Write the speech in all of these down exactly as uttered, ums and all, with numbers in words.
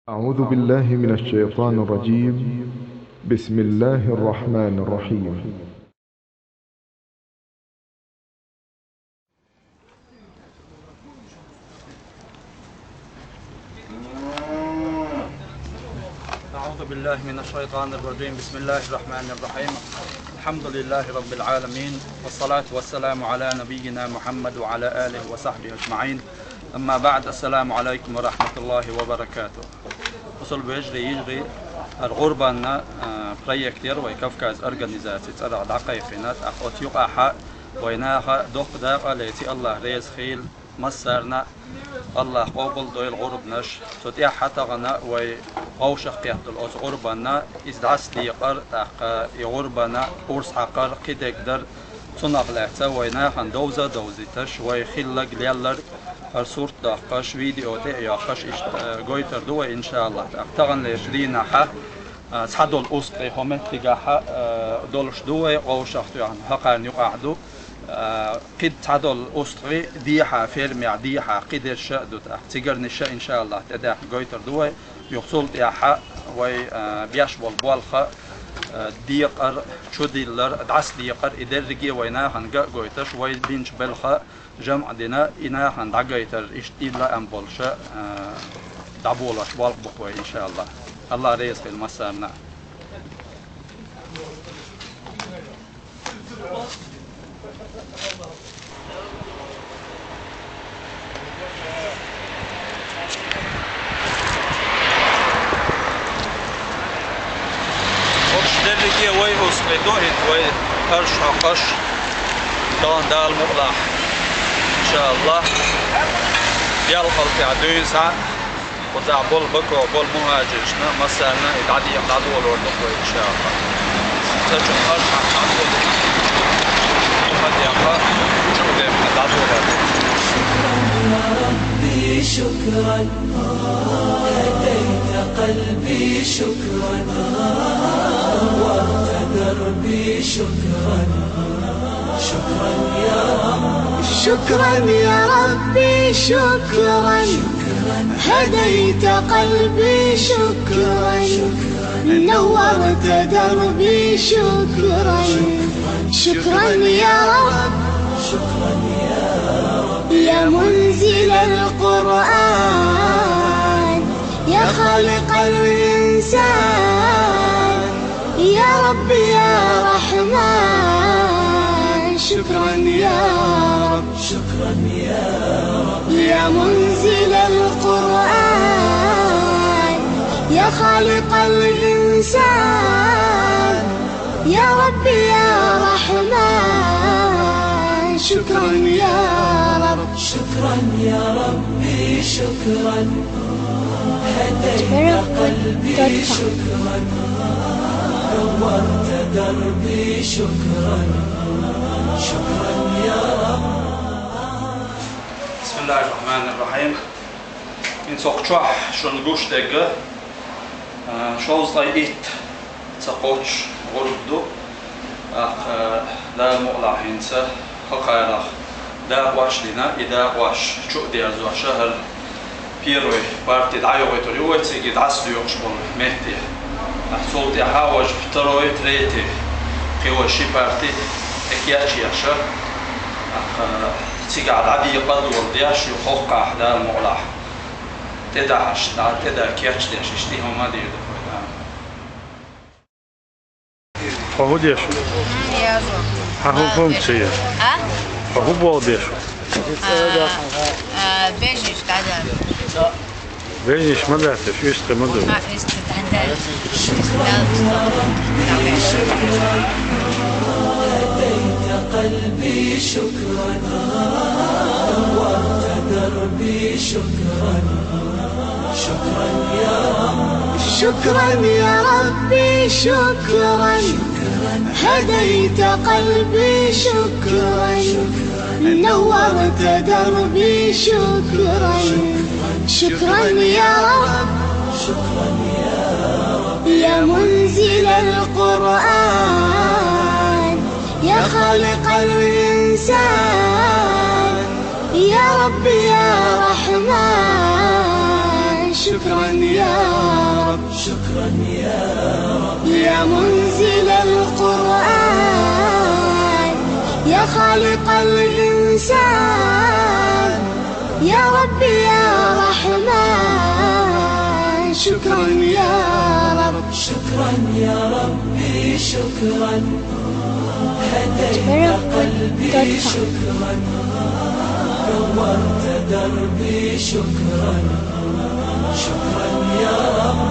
أعوذ بالله من الشيطان الرجيم. بسم الله الرحمن الرحيم. أعوذ بالله من الشيطان الرجيم. بسم الله الرحمن الرحيم. الحمد لله رب العالمين، والصلاة والسلام على نبينا محمد وعلى آله وصحبه أجمعين. أما بعد، السلام عليكم ورحمة الله وبركاته. Бусалба вежарий, йижарий, хӀара гӀурбанан, а, проект яр вай Кавказ организаци цӀерагӀа дӀакхайкхийна, тӀаккха оцу юкъахь вай наха доккха дакъа а леций, АллахӀ реза хуьлда массарна, АллахӀа къобал дойла гӀурбанаш. Цу тӀехь тахана вай вовшах кхеттал оцу гӀурбанан, иза дӀасадекъар, тӀаккха и гӀурбанан урс хьакхар, кхидерг дар, цунах лаьцна вай нахана довза а довзийташ, вай хилларг, лелларг, хӀара сурт доккхуш, видео тӀе а йоккхуш, иштта, э, гойтур ду вай, иншааллахӀ. ТӀаккха таханлерчу дийнахь, э, цхьадолу устагӀий хӀокху меттигехь, э, долуш ду вай, вовшах тоьхна хӀокхарна юкъахь ду. Э, кхидӀа цхьадолу устагӀий дехьа, фермехь дехьа, кхидерш а ду тӀаккха. Цигарниш а, иншааллахӀ, тӀедаьхна гойтур ду вай. Юха цул тӀаьхьа вай, э, беш болу болх, э, декъар, чудиллар, дӀасадекъар, и дерриге а вай нахана ган а гойтуш, вай бинчу белхан жамӀ а дина, и нахана дӀагайтар, иштта и лаам болуш а, а, дӀаболош болх бу-кх вай, иншааллахӀ. АллахӀ реза хуьлда массарна. Уьш дерриге а вай устагӀий ду, хӀинца вай арш хьокхуш, тахана Дала мукъалахь, иншааллахӀ, ялхалгӀа тӀехь дуьйна схьа, кхузахь болу бакъо болу мухӀажиршна массарна и дӀадекъа дӀадолор ду-кх вай, иншааллахӀ. Ца чу арш хьан дӀадолу, и ма декъа, чу декъа дӀадолор ду. شكرا يا ربي، شكرا، هديت قلبي، شكرا، نورت دربي، شكرا، شكرا يا رب. شكرا يا ربي، شكرا، هديت قلبي، شكرا، نورت دربي، شكرا، شكرا يا رب. يا منزل القرآن، يا خالق الإنسان، يا رب يا رحمن، شكرا يا رب، شكرا يا رب. يا منزل القرآن، يا خالق الإنسان، يا رب يا رحمن، شكرا يا رب. شكرا يا ربي، شكرا، هديت قلبي، شكرا، نورت دربي، شكرا، شكرا يا رب. بسم الله الرحمن الرحيم. ХӀинца хӀокху чохь шуна гуш дерг, а, шовзткъе итт ца кхоччуш гӀурба ду. ТӀаккха, Дала мукъалахь, хӀинца хӀокхарах дакъош а дина, и дакъош чу а дерзош, хӀара первый парти дӀайохуьйтур ю вай цига дӀасадоькъуш болу метте. ТӀаккха цул тӀаьхьа важа второй, третий, кхин важа ши парти тӀе кечъеш. ТӀаккха цигахь дӀадекъа а доладеш ю хӀокхахь, Дала мукъалахь, тӀедахьаш, дӀа, тӀеда кечдеш, иштта и хӀума а дийр ду вай, Дала. Хьо хӀун деш ву? М, язва. Хьан хӀун функция? А? Хьо хӀун болу деш ву? А, а, бежиш дӀадала. Бежиш ма дац, уьстагӀий ма ду. А, уьстагӀий дӀадала. هديت قلبي، شكرا، نورت دربي، شكرا، شكرا يا رب. شكرا يا ربي، شكرا، هديت قلبي، شكرا، نورت دربي، شكرا، شكرا يا رب. يا منزل القرآن، يا خالق الإنسان، يا رب يا رحمن، شكرا يا رب، شكرا يا رب، يا منزل القرآن، يا خالق الإنسان، يا رب يا رحمن، شكرا يا رب، شكرا يا ربي، شكرا. هديت قلبي، شكرا. نورت دربي، شكرا. شكرا يا رب.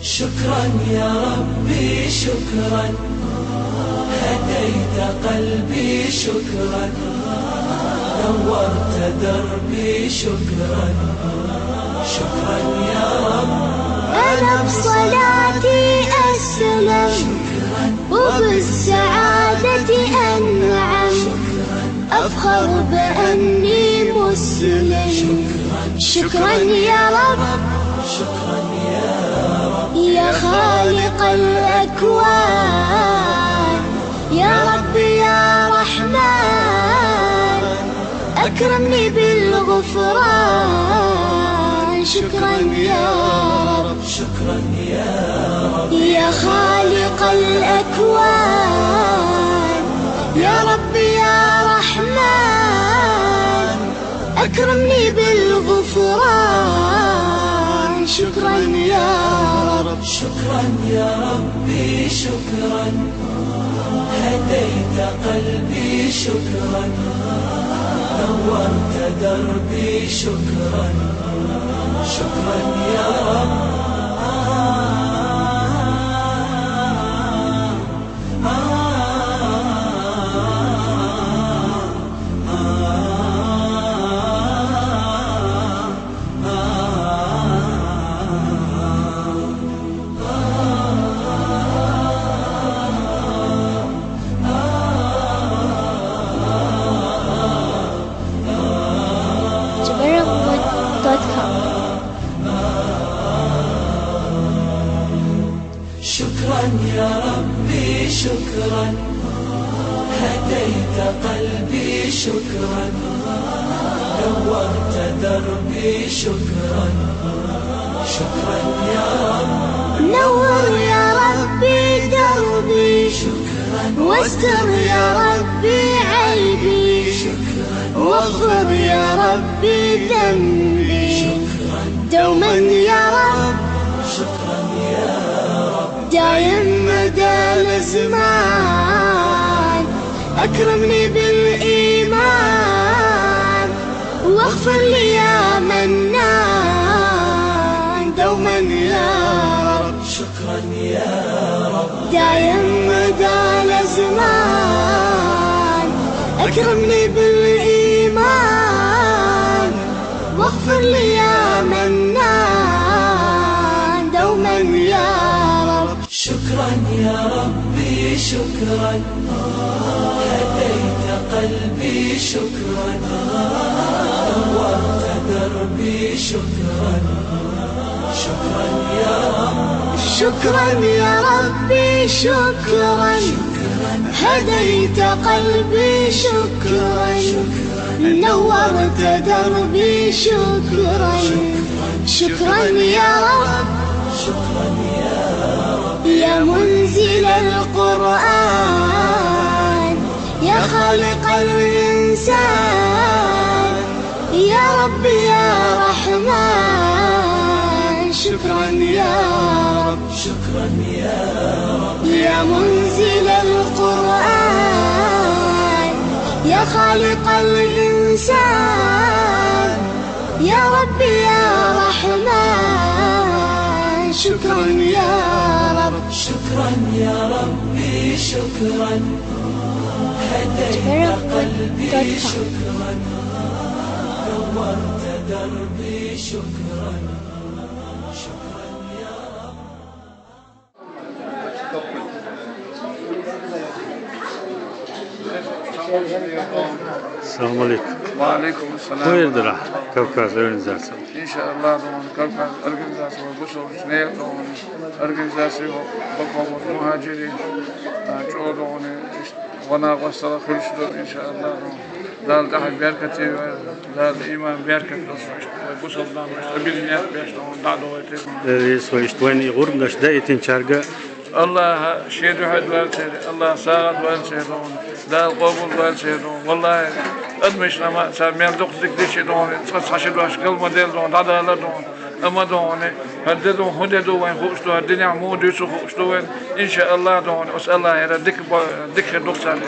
شكرا يا ربي، شكرا. هديت قلبي، شكرا. نورت دربي، شكرا. شكرا يا رب. أنا بصلاتي أسلم، وبالسعادة أنعم. أفخر بأني مسلم. شكرا يا رب، يا خالق الأكوان، يا رب يا رحمن، أكرمني بالغفران. شكرا يا رب، شكرا يا رب، يا خالق الأكوان، يا رب يا رحمن، أكرمني بالغفران. شكرا يا رب، شكرا يا ربي، شكرا. هديت قلبي، شكرا. نورت دربي، شكرا. شكرا يا رب. جبران دوت كوم. شكرا يا ربي، شكرا. هديت قلبي، شكرا. نورت دربي، شكرا. شكرا يا رب. نور يا ربي دربي، شكرا. واستر يا ربي عيبي، شكرا. واغفر يا ربي ذنبي، شكرا. دوما يا رب. شكرا يا رب. دايم مدى الأزمان، أكرمني بالإيمان، واغفر لي يا منان، دوما يا رب. شكرا يا رب. دايم مدى الأزمان، أكرمني بالإيمان، واغفر لي يا منان، دوما يا رب. شكرا يا ربي، شكرا. هديت قلبي، شكرا. نورت دربي، شكرا. شكرا يا رب. شكرا يا ربي، شكرا. هديت قلبي، شكرا. نورت دربي، شكرا. شكرا يا رب. شكرا يا رب. يا منزل القرآن، يا خالق الإنسان، يا رب يا رحمن، شكرا يا رب. شكرا يا رب. يا منزل القرآن، يا خالق الإنسان، يا رب يا رحمن، شكرا يا رب. شكرا يا ربي، شكرا. هديت قلبي، شكرا. نورت دربي شكرا، شكرا يا رب. Салам алейкум. Ва алейкум салам. Хайыр дила, Кавказ организация. Иншаллах, дон Кавказ организация, бусурман не, дон организация, бакъо мухажирин, а, чо дон, вана гъасала хирш дон, иншаллах, дон. Дала тӀехьа беркате вай, Дала иман беркат долаш, вай бусалба нах объединять беш, дон, дӀадовайтар. Э, вай иштта вайна гӀурбанаш даийтинчарга Аллахьа шен дуьхьа валцер, Аллахьа сагӀа валцер, дон, Дала къобал валцер, дон. Валлахьи, адамаш нама цар мел дукха дика дичи, дон, цкъа цхьа ши дош гал ма дел, дон, дӀадала, дон. Амма, дон, хӀара де, дон, хӀун де ду вайна хууш ду, хӀара динехь муха дуьйцу хууш ду вайна. Иншаллах, дон, ас Аллахьера дика бо-, дика хир ду царна.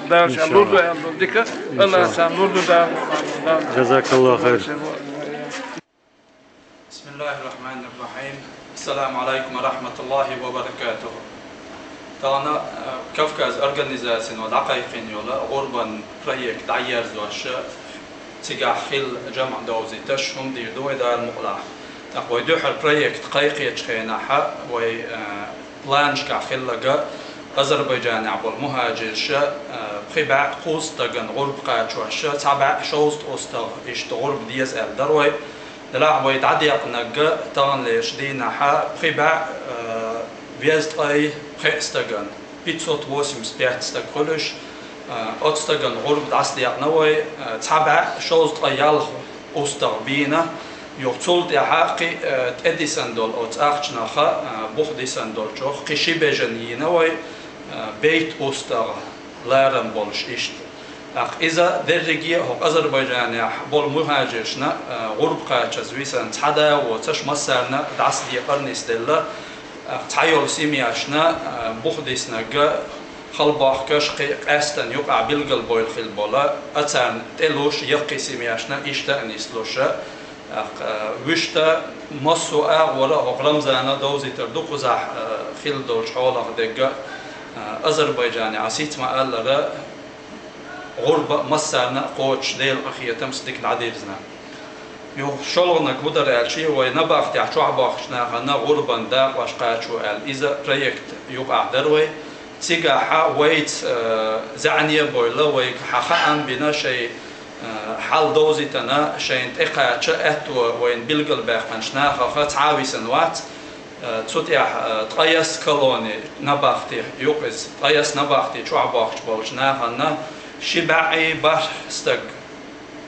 Дала ша лур ду аьлла ду дика, Аллахьа царна лур ду, Дала. Джазакаллаху хайр. بسم الله الرحمن الرحيم. السلام عليكم ورحمة الله وبركاته. Тахана, э, Кавказ организацино дӀакхайкхина йола гӀурбан проект дӀаерзош, цигахь хилла жамӀ довзийташ хӀума дийр ду вай Дала мукъалахь. ТӀаккха вай дуьххьара проект кхайкхечу хенахь вай, э, планашкахь хилларг Азербайджанехь болу мухажирш, э, пхи бӀе кхузткъа стагана гӀурба кхачош, цхьа бӀе шовзткъа устагӀа иштта гӀурба деза аьлла дара вай. Делахь вай дӀадекънарг таханлерчу дийнахь пхи бӀе, э, везткъе пхи стагана, пятьсот восемьдесят пять стаг хуьлуш, э, оцу стагана гӀурба дӀасадекъна вай, э, цхьа бӀе шовзткъе ялх устагӀа бийна, юха цул тӀаьхьа кхин, э, тӀедисина долу оцу ахчанах, э, бух дисина долчух кхин ши бежана йийна вай, э, байтта устагӀа ларам болуш иштта. ТӀаккха иза дерриге а хӀокху Азербайджанехь болу мухажиршна, а, гӀурба кхачаза висина цхьа а да воцуш массарна дӀасадекъар нисделла. ТӀаккха цхьайолу семьяшна, а, бух диснарг халабохкаш кхин къаьстина юкъахь билгалбойла хилла болу, а царна тӀелуш яккхий семьяшна иштта а нислуш. ТӀаккха, а, вуьшта массо а агӀора хӀокху Рамзана довзийтар ду кхузахь, а, хилла долчу хьолах дерг а, а, Азербайджанехь сица ма-аллара, гӀурба массарна а кхочуш, Делан къинхетамца дика дӀадирзина. Юха шолгӀаниг хӀун дара аьлча, вай набахтехь чохь бохкучу нахана гӀурбан дакъош кхачо аьлла, иза проект юкъахь дара вай. Цигахь вайца, э, заьӀне а бевлла, вайга хьан хаам бина, шайн, э, хьал довзийтина, шайна тӀекхача аьтто вайна билгалбаьккхинчу нахах цхьа а висина вац. Э, цу тӀехь, э, ткъаясса колони набахти юкъа иза, ткъаясса набахти чохь бохкуш болчу нахана ши бӀе бархӀ стаг,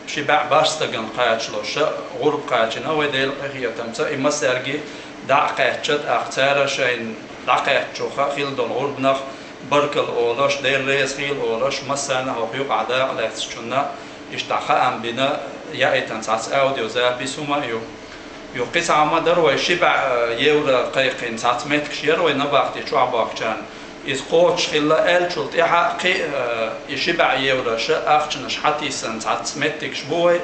ши бӀе бархӀ стагана кхачалуш гӀурба кхачийна вай, Делан къинхетамца, и массаьрга дӀа а кхаьчча, тӀаккха цара шайна дӀакхаьччуха хилла долу гӀурбанах баркалла олуш, Дела реза хуьлда олуш, массарна а хӀокху юкъахь дакъа лаьцначунна иштта хаам бина, яийтина цхьацца аудиозапись хӀума а ю. Юха кхин цхьа хӀума дара вай, ши бӀе, э, евро кхайкхийна цхьацца меттигаш яра вай набахти чохь бохкучарна. Иза кхочуш хилла аьллачул тӀаьхьа кхин, э, и ши бӀе еврош ахчанаш хьатиссина цхьацца меттигаш бу вай.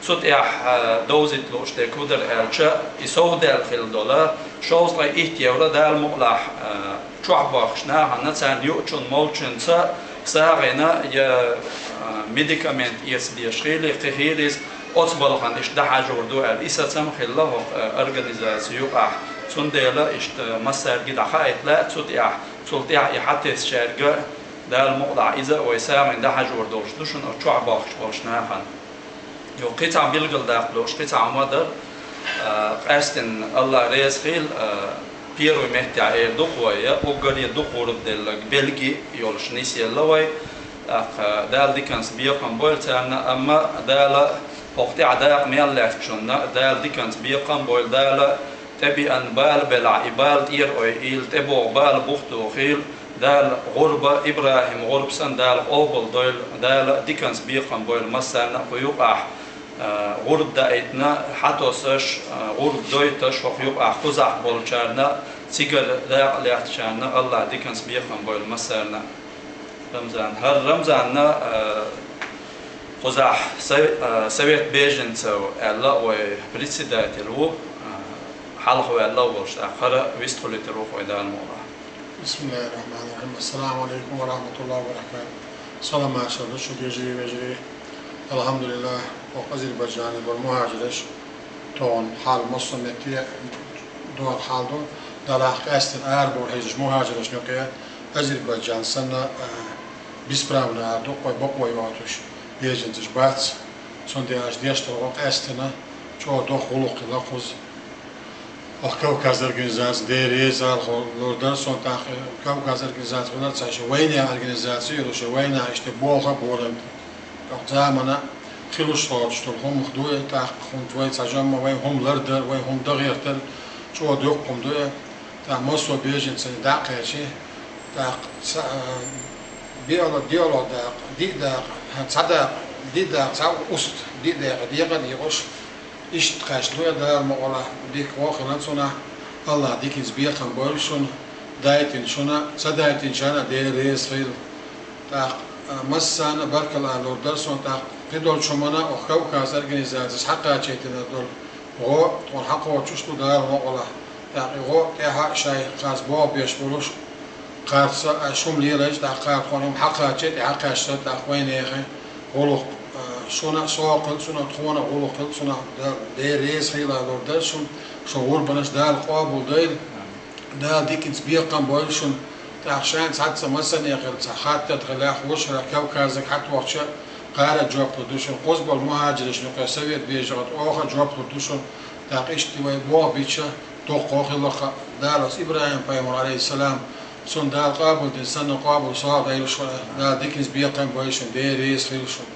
Цу тӀехь, э, довзийта лууш дерг хӀун дара аьлча, и совдаьлла хилла долу шовзткъе итт евро Дала мукъалахь, э, чохь бохкучу нахана царна юучун молчунца сагӀина я, а, медикамент эца дезаш хили, кхин хир иза, оцу балхана иштта дӀахьажор ду аьлла, и сацам а хилла хӀокху, а, организаци юкъахь. Цундела иштта массаьрга дӀахаийта лаьа цу тӀехь, цул тӀехь и хьатесначаьрга Дала мукъалахь иза а вай сагӀина дӀахьажор долуш ду шуна оцу чохь бохкуш болчу нахана. Юха кхин цхьа билгалдаккха лууш, кхин цхьа хӀума дара, а, къаьстина Аллах реза хуьлда, а, первый меттехь эр ду-кх вай, я уггаре дукха гӀурба делларг Бельги йолуш нисъелла вай. ТӀаккха Дала диканца бекхам бойла царна, амма Дала хӀокху тӀехь дакъа мел лаьцначунна Дала диканца бекхам бойла, Дала тӀебеана бала белахь, и бала тӀера ойийла, тӀебогӀу бала бух тухийла, Дала гӀурба, ИбрахӀим гӀурба санна, Дала къобалдойла, Дала диканца бекхам бойла массарна а кху юкъахь, а, гӀурба даийтина, хьатосуш, а, гӀурба дойтуш, хӀокху юкъахь кхузахь болчарна, цигара дакъа лаьцначарна Аллах диканца бекхам бойла массарна. Рамзан. ХӀара Рамзанна, а, кхузахь сов-, а, Совет беженцев аьлла вай председатель ву, а, хьалха ваьлла а волуш, тӀаккха хӀара вистхуьлуьйтур ву-кх вай Дала мукъалахь. بسم الله الرحمن الرحيم. السلام عليكم ورحمة الله وبركاته. Салам-маршалла ду шуьга, йижарий, вежарий. الحمد لله. Азербайджане болу мухӀажираш тхуна хьал массо а метте догӀу хьал ду. Далахь къаьстина арабовла хьийзаш мухӀажирашна юкъе Азербайджан санна, а, бесправный ара ду, кхой бакъо йоцуш беженцаш бац. Цундела аша деш долу гӀо къаьстина чӀогӀа доккха гӀуллакх хилла кхуза. Оха Кавказ организаци, Дела реза хуьлда лур дара суна тӀаккха, Кавказ организаци хилар ца шу вайна организаци йолуш, вайна иштта болх а болуш. ТӀаккха замана хилуш лоруш долу хӀумах ду и, тӀаккха хӀунда вай ца жамма, вай хӀума лардар, вай хӀума дан гӀертар, чӀогӀа доккха хӀума ду и. ТӀаккха массо а беженцийн дӀа а кхаьчий, тӀаккха ца, а, биъала, диъала дакъа, диъ дакъа, цхьа дакъа, диъ дакъа, цхьа уст, диъ дакъа, декъа а дийкъуш, иштта кхаьчна ду и Дала мукъалахь, дика гӀо хилла цунах, Аллах диканца бекхам бойла шуна, дайтина шуна, ца дайтинчарна а Дела реза хила. ТӀаккха, а, массарна а баркалла ала лур дара суна, тӀаккха кхидолчу хӀуманна оха Кавказ организацис хьакхачийтина долу гӀо тхуна хьакхочуш ду Дала мукъалахь. ТӀаккха и гӀо тӀаьхьа а шайн кхарца боху беш болуш, кхарца а шума лелайча, тӀаккха кхарца тхуна хӀума хьакхаччи, тӀаьхьа кхаьчча, тӀаккха вайнехан гӀуллакх, а, шуна а сов хила цунах, тхуна а гӀуллакх хила цунах, Дала реза хила лур дара шуна, шун гӀурбанаш Дала къобалдойла. Дала диканца бекхам бойла шуна. ТӀаккха шайна цхьацца массане а хилла, цхьа хаттар хилла, вуьшта Кавказага хьатохча, кхара а жоп лур ду шуна. Кхуза болу мухӀажирашна юкъе совет бежа гӀо, оха а жоп лур ду шуна. ТӀаккха иштта вай боху бича, доккха хилла-кх Дала оцу ИбрахӀим-пайхамар, алейхиссалам, цунна Дала къобалдина санна, къобал сов а дойла шуна. Дала диканца бекхам бойла шуна, Дела реза хила шуна.